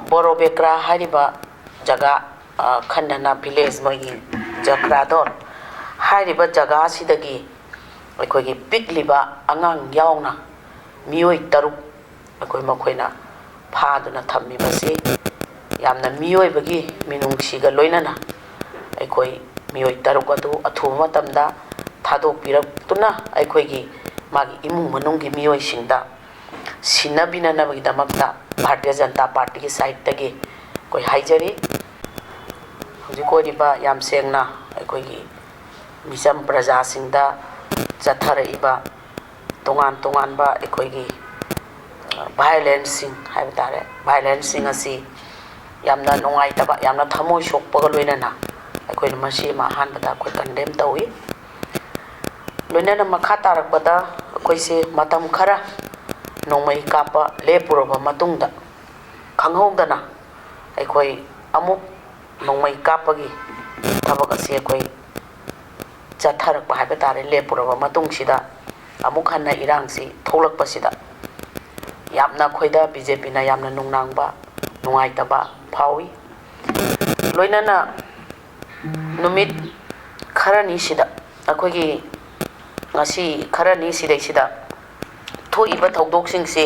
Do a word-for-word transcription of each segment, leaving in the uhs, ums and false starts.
ꯕꯣꯔꯣꯕꯦꯀ꯭ꯔꯥ ꯍꯥꯏꯔꯤꯕ ꯖꯒꯥ, ꯈꯟꯅꯅ ꯚꯤꯂꯦꯖ, ꯃꯣꯏꯒꯤ ꯖꯀ꯭ꯔꯥꯗꯣꯟ ꯍꯥꯏꯔꯤꯕ ꯖꯒꯥ ꯑꯁꯤꯗꯒꯤ ꯑꯩꯈꯣꯏꯒꯤ ꯄꯤꯛꯂꯤꯕ ꯑꯉꯥꯡ ꯌꯥꯎꯅ ꯃꯤꯑꯣꯏ ꯇꯔꯨꯛ ꯑꯩꯈꯣꯏ ꯃꯈꯣꯏꯅ ꯐꯥꯗꯨꯅ ꯊꯝꯃꯤꯕꯁꯤ ꯌꯥꯝꯅ ꯃꯤꯑꯣꯏꯕꯒꯤ ꯃꯤꯅꯨꯡꯁꯤꯒ ꯂꯣꯏꯅꯅ ꯑꯩꯈꯣꯏ ꯃꯤꯑꯣꯏ ꯇꯔꯨꯛ ꯑꯗꯨ ꯑꯊꯨꯕ ꯃꯇꯝꯗ ꯊꯥꯗꯣꯛꯄꯤꯔꯛꯇꯨꯅ ꯑꯩꯈꯣꯏꯒꯤ ꯃꯥꯒꯤ ꯏꯃꯨꯡ ꯃꯅꯨꯡꯒꯤ ꯃꯤꯑꯣꯏꯁꯤꯡꯗ ꯁꯤꯟꯅꯕꯤꯅꯅꯕꯒꯤꯗꯃꯛꯇ ꯚꯥꯔꯇꯤꯌ ꯖꯅꯇꯥ ꯄꯥꯔꯇꯤꯒꯤ ꯁꯥꯏꯠꯇꯒꯤ ꯑꯩꯈꯣꯏ ꯍꯥꯏꯖꯔꯤ꯫ ꯍꯧꯖꯤꯛ ꯑꯣꯏꯔꯤꯕ ꯌꯥꯝ ꯁꯦꯡꯅ ꯑꯩꯈꯣꯏꯒꯤ ꯃꯤꯆꯝ ꯄ꯭ꯔꯖꯥꯁꯤꯡꯗ ꯆꯠꯊꯔꯛꯏꯕ ꯇꯣꯉꯥꯟ ꯇꯣꯉꯥꯟꯕ ꯑꯩꯈꯣꯏꯒꯤ ꯚꯥꯏꯑꯣꯂꯦꯟꯁꯁꯤꯡ ꯍꯥꯏꯕ ꯇꯥꯔꯦ, ꯚꯥꯏꯑꯣꯂꯦꯟꯁꯁꯤꯡ ꯑꯁꯤ ꯌꯥꯝꯅ ꯅꯨꯡꯉꯥꯏꯇꯕ, ꯌꯥꯝꯅ ꯊꯃꯣꯏ ꯁꯣꯛꯄꯒ ꯂꯣꯏꯅꯅ ꯑꯩꯈꯣꯏꯅ ꯃꯁꯤ ꯑꯃ ꯑꯍꯥꯟꯕꯗ ꯑꯩꯈꯣꯏ ꯀꯟꯗꯦꯝ ꯇꯧꯏ꯫ ꯂꯣꯏꯅꯅ ꯃꯈꯥ ꯇꯥꯔꯛꯄꯗ ꯑꯩꯈꯣꯏꯁꯦ ꯃꯇꯝ ꯈꯔ ꯅꯣꯡꯃꯩ ꯀꯥꯞꯄ ꯂꯦꯞꯄꯨꯔꯕ ꯃꯇꯨꯡꯗ ꯈꯪꯍꯧꯗꯅ ꯑꯩꯈꯣꯏ ꯑꯃꯨꯛ ꯅꯣꯡꯃꯩ ꯀꯥꯞꯄꯒꯤ ꯊꯕꯛ ꯑꯁꯤ ꯑꯩꯈꯣꯏ ꯆꯠꯊꯔꯛꯄ ꯍꯥꯏꯕ ꯇꯥꯔꯦ꯫ ꯂꯦꯞꯄꯨꯔꯕ ꯃꯇꯨꯡꯁꯤꯗ ꯑꯃꯨꯛ ꯍꯟꯅ ꯏꯔꯥꯡꯁꯤ ꯊꯣꯛꯂꯛꯄꯁꯤꯗ ꯌꯥꯝꯅ ꯑꯩꯈꯣꯏꯗ ꯕꯤ ꯖꯦ ꯄꯤꯅ ꯌꯥꯝꯅ ꯅꯨꯡꯅꯥꯡꯕ, ꯅꯨꯡꯉꯥꯏꯇꯕ ꯐꯥꯎꯏ꯫ ꯂꯣꯏꯅꯅ ꯅꯨꯃꯤꯠ ꯈꯔꯅꯤꯁꯤꯗ ꯑꯩꯈꯣꯏꯒꯤ ꯉꯁꯤ ꯈꯔꯅꯤ ꯁꯤꯗꯩꯁꯤꯗ ꯊꯣꯛꯏꯕ ꯊꯧꯗꯣꯛꯁꯤꯡꯁꯤ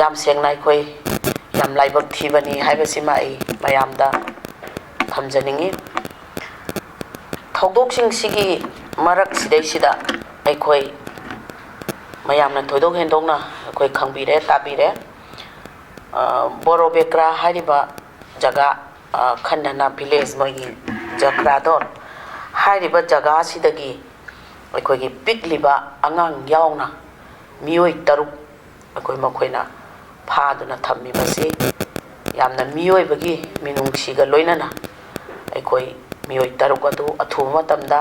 ꯌꯥꯝ ꯁꯦꯡꯅ ꯑꯩꯈꯣꯏ ꯌꯥꯝ ꯂꯥꯏꯕꯛ ꯊꯤꯕꯅꯤ ꯍꯥꯏꯕꯁꯤꯃ ꯑꯩ ꯃꯌꯥꯝꯗ ꯊꯝꯖꯅꯤꯡꯏ꯫ ꯊꯧꯗꯣꯛꯁꯤꯡꯁꯤꯒꯤ ꯃꯔꯛꯁꯤꯗꯩꯁꯤꯗ ꯑꯩꯈꯣꯏ ꯃꯌꯥꯝꯅ ꯊꯣꯏꯗꯣꯛ ꯍꯦꯟꯗꯣꯛꯅ ꯑꯩꯈꯣꯏ ꯈꯪꯕꯤꯔꯦ, ꯇꯥꯕꯤꯔꯦ꯫ ꯕꯣꯔꯣꯕꯦꯀ꯭ꯔꯥ ꯍꯥꯏꯔꯤꯕ ꯖꯒꯥ, ꯈꯟꯅꯅ ꯚꯤꯂꯦꯖ, ꯃꯣꯏꯒꯤ ꯖꯀ꯭ꯔꯥꯗꯣꯟ ꯍꯥꯏꯔꯤꯕ ꯖꯒꯥ ꯑꯁꯤꯗꯒꯤ ꯑꯩꯈꯣꯏꯒꯤ ꯄꯤꯛꯂꯤꯕ ꯑꯉꯥꯡ ꯌꯥꯎꯅ ꯃꯤꯑꯣꯏ ꯇꯔꯨꯛ ꯑꯩꯈꯣꯏ ꯃꯈꯣꯏꯅ ꯐꯥꯗꯨꯅ ꯊꯝꯃꯤꯕꯁꯤ ꯌꯥꯝꯅ ꯃꯤꯑꯣꯏꯕꯒꯤ ꯃꯤꯅꯨꯡꯁꯤꯒ ꯂꯣꯏꯅꯅ ꯑꯩꯈꯣꯏ ꯃꯤꯑꯣꯏ ꯇꯔꯨꯛ ꯑꯗꯨ ꯑꯊꯨꯕ ꯃꯇꯝꯗ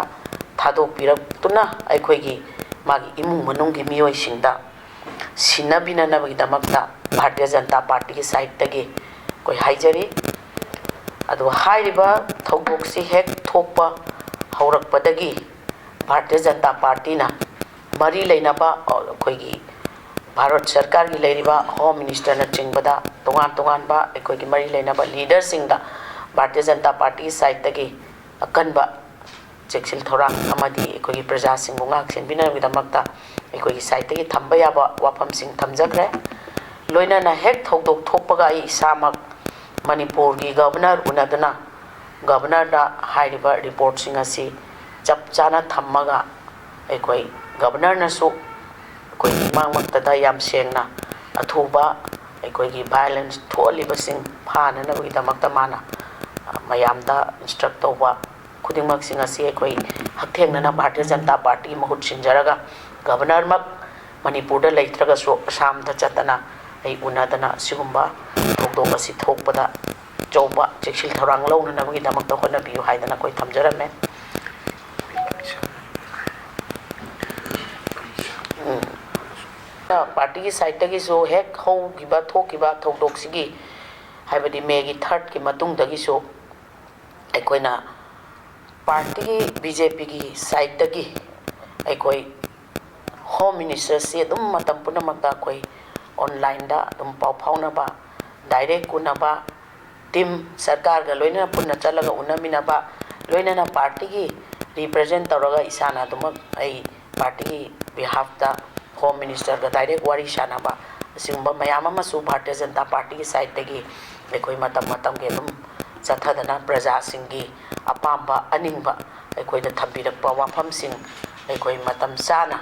ꯊꯥꯗꯣꯛꯄꯤꯔꯛꯇꯨꯅ ꯑꯩꯈꯣꯏꯒꯤ ꯃꯥꯒꯤ ꯏꯃꯨꯡ ꯃꯅꯨꯡꯒꯤ ꯃꯤꯑꯣꯏꯁꯤꯡꯗ ꯁꯤꯟꯅꯕꯤꯅꯅꯕꯒꯤꯗꯃꯛꯇ ꯚꯥꯔꯇꯤꯌ ꯖꯅꯇꯥ ꯄꯥꯔꯇꯤꯒꯤ ꯁꯥꯏꯠꯇꯒꯤ ꯑꯩꯈꯣꯏ ꯍꯥꯏꯖꯔꯤ꯫ ꯑꯗꯨ ꯍꯥꯏꯔꯤꯕ ꯊꯧꯗꯣꯛꯁꯤ ꯍꯦꯛ ꯊꯣꯛꯄ ꯍꯧꯔꯛꯄꯗꯒꯤ ꯚꯥꯔꯇꯤꯌ ꯖꯅꯇꯥ ꯄꯥꯔꯇꯤꯅ ꯃꯔꯤ ꯂꯩꯅꯕ ꯑꯩꯈꯣꯏꯒꯤ ꯚꯥꯔꯠ ꯁꯔꯀꯥꯔꯒꯤ ꯂꯩꯔꯤꯕ Home Ministerꯅ ꯆꯤꯡꯕꯗ ꯇꯣꯉꯥꯟ ꯇꯣꯉꯥꯟꯕ ꯑꯩꯈꯣꯏꯒꯤ ꯃꯔꯤ ꯂꯩꯅꯕ leaderꯁꯤꯡꯗ ꯚꯥꯔꯇꯤꯌ ꯖꯅꯇꯥ ꯄꯥꯔꯇꯤ sideꯇꯒꯤ ꯑꯀꯟꯕ ꯆꯦꯛꯁꯤꯜ ꯊꯧꯔꯥꯡ ꯑꯃꯗꯤ ꯑꯩꯈꯣꯏꯒꯤ ꯄ꯭ꯔꯖꯥꯁꯤꯡꯕꯨ ꯉꯥꯛ ꯁꯦꯟꯕꯤꯅꯕꯒꯤꯗꯃꯛꯇ ꯑꯩꯈꯣꯏꯒꯤ sideꯇꯒꯤ ꯊꯝꯕ ꯌꯥꯕ ꯋꯥꯐꯝꯁꯤꯡ ꯊꯝꯖꯈ꯭ꯔꯦ꯫ ꯂꯣꯏꯅꯅ ꯍꯦꯛ ꯊꯧꯗꯣꯛ ꯊꯣꯛꯄꯒ ꯑꯩ ꯏꯁꯥꯃꯛ ꯃꯅꯤꯄꯨꯔꯒꯤ Governor ꯎꯅꯗꯨꯅ Governorꯗ ꯍꯥꯏꯔꯤꯕ reportꯁꯤꯡ ꯑꯁꯤ ꯆꯞ ꯆꯥꯅ ꯊꯝꯃꯒ ꯑꯩꯈꯣꯏ Governorꯅꯁꯨ ꯑꯩꯈꯣꯏ ꯃꯥꯡꯃꯛꯇꯗ ꯌꯥꯝ ꯁꯦꯡꯅ ꯑꯊꯨꯕ ꯑꯩꯈꯣꯏꯒꯤ violence ꯊꯣꯛꯍꯜꯂꯤꯕꯁꯤꯡ ꯐꯥꯅꯅꯕꯒꯤꯗꯃꯛꯇ ꯃꯥꯅ ꯃꯌꯥꯝꯗ instruct ꯇꯧꯕ ꯈꯨꯗꯤꯡꯃꯛꯁꯤꯡ ꯑꯁꯤ ꯑꯩꯈꯣꯏ ꯍꯛꯊꯦꯡꯅꯅ ꯚꯥꯔꯇꯤꯌ ꯖꯅꯇꯥ ꯄꯥꯔꯇꯤꯒꯤ ꯃꯍꯨꯠ ꯁꯤꯟꯖꯔꯒ Governorꯃꯛ ꯃꯅꯤꯄꯨꯔꯗ ꯂꯩꯇ꯭ꯔꯒꯁꯨ ꯑꯁꯥꯝꯗ ꯆꯠꯇꯅ ꯑꯩ ꯎꯅꯗꯅ ꯑꯁꯤꯒꯨꯝꯕ ꯊꯧꯗꯣꯛ ꯑꯁꯤ ꯊꯣꯛꯄꯗ ꯑꯆꯧꯕ ꯆꯦꯛꯁꯤꯜ ꯊꯧꯔꯥꯡ ꯂꯧꯅꯅꯕꯒꯤꯗꯃꯛꯇ ꯍꯣꯠꯅꯕꯤꯌꯨ ꯍꯥꯏꯗꯅ ꯑꯩꯈꯣꯏ ꯊꯝꯖꯔꯝꯃꯦ꯫ ꯎꯝ꯫ ꯄꯥꯔꯇꯤꯒꯤ sideꯇꯒꯤꯁꯨ ꯍꯦꯛ ꯍꯧꯈꯤꯕ ꯊꯣꯛꯈꯤꯕ ꯊꯧꯗꯣꯛꯁꯤꯒꯤ, ꯍꯥꯏꯕꯗꯤ Mayꯒꯤ thirdꯀꯤ ꯃꯇꯨꯡꯗꯒꯤꯁꯨ ꯑꯩꯈꯣꯏꯅ ꯄꯥꯔꯇꯤꯒꯤ, BJPꯒꯤ sideꯇꯒꯤ ꯑꯩꯈꯣꯏ Home Ministerꯁꯤ ꯑꯗꯨꯝ ꯃꯇꯝ ꯄꯨꯝꯅꯃꯛꯇ ꯑꯩꯈꯣꯏ onlineꯗ ꯑꯗꯨꯝ ꯄꯥꯎ ꯐꯥꯎꯅꯕ, direct ꯎꯅꯕ, team ꯁꯔꯀꯥꯔꯒ ꯂꯣꯏꯅꯅ ꯄꯨꯟꯅ ꯆꯠꯂꯒ ꯎꯅꯃꯤꯟꯅꯕ, ꯂꯣꯏꯅꯅ ꯄꯥꯔꯇꯤꯒꯤ represent ꯇꯧꯔꯒ ꯏꯁꯥꯅ ꯑꯗꯨꯃꯛ ꯑꯩ ꯄꯥꯔꯇꯤꯒꯤ behalfꯇ Home Ministerꯒ direct ꯋꯥꯔꯤ ꯁꯥꯟꯅꯕ, ꯑꯁꯤꯒꯨꯝꯕ ꯃꯌꯥꯝ ꯑꯃꯁꯨ ꯚꯥꯔꯇꯤꯌ ꯖꯅꯇꯥ ꯄꯥꯔꯇꯤꯒꯤ sideꯇꯒꯤ ꯑꯩꯈꯣꯏ ꯃꯇꯝ ꯃꯇꯝꯒꯤ ꯑꯗꯨꯝ ꯆꯠꯊꯗꯅ ꯄ꯭ꯔꯖꯥꯁꯤꯡꯒꯤ ꯑꯄꯥꯝꯕ ꯑꯅꯤꯡꯕ ꯑꯩꯈꯣꯏꯗ ꯊꯝꯕꯤꯔꯛꯄ ꯋꯥꯐꯝꯁꯤꯡ ꯑꯩꯈꯣꯏ ꯃꯇꯝ ꯆꯥꯅ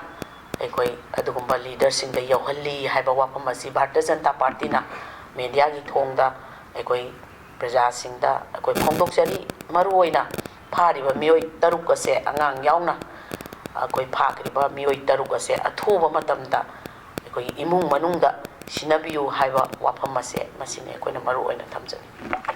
ꯑꯩꯈꯣꯏ ꯑꯗꯨꯒꯨꯝꯕ leaderꯁꯤꯡꯗ ꯌꯧꯍꯜꯂꯤ ꯍꯥꯏꯕ ꯋꯥꯐꯝ ꯑꯁꯤ ꯚꯥꯔꯇꯤꯌ ꯖꯅꯇꯥ ꯄꯥꯔꯇꯤꯅ mediaꯒꯤ ꯊꯣꯡꯗ ꯑꯩꯈꯣꯏ ꯄ꯭ꯔꯖꯥꯁꯤꯡꯗ ꯑꯩꯈꯣꯏ ꯐꯣꯡꯗꯣꯛꯆꯔꯤ꯫ ꯃꯔꯨꯑꯣꯏꯅ ꯐꯥꯔꯤꯕ ꯃꯤꯑꯣꯏ ꯇꯔꯨꯛ ꯑꯁꯦ, ꯑꯉꯥꯡ ꯌꯥꯎꯅ ꯑꯩꯈꯣꯏ ꯐꯥꯈ꯭ꯔꯤꯕ ꯃꯤꯑꯣꯏ ꯇꯔꯨꯛ ꯑꯁꯦ ꯑꯊꯨꯕ ꯃꯇꯝꯗ ꯑꯩꯈꯣꯏꯒꯤ ꯏꯃꯨꯡ ꯃꯅꯨꯡꯗ ꯁꯤꯟꯅꯕꯤꯌꯨ ꯍꯥꯏꯕ ꯋꯥꯐꯝ ꯑꯁꯦ ꯃꯁꯤꯅꯤ ꯑꯩꯈꯣꯏꯅ ꯃꯔꯨꯑꯣꯏꯅ ꯊꯝꯖꯅꯤꯡꯉꯤ꯫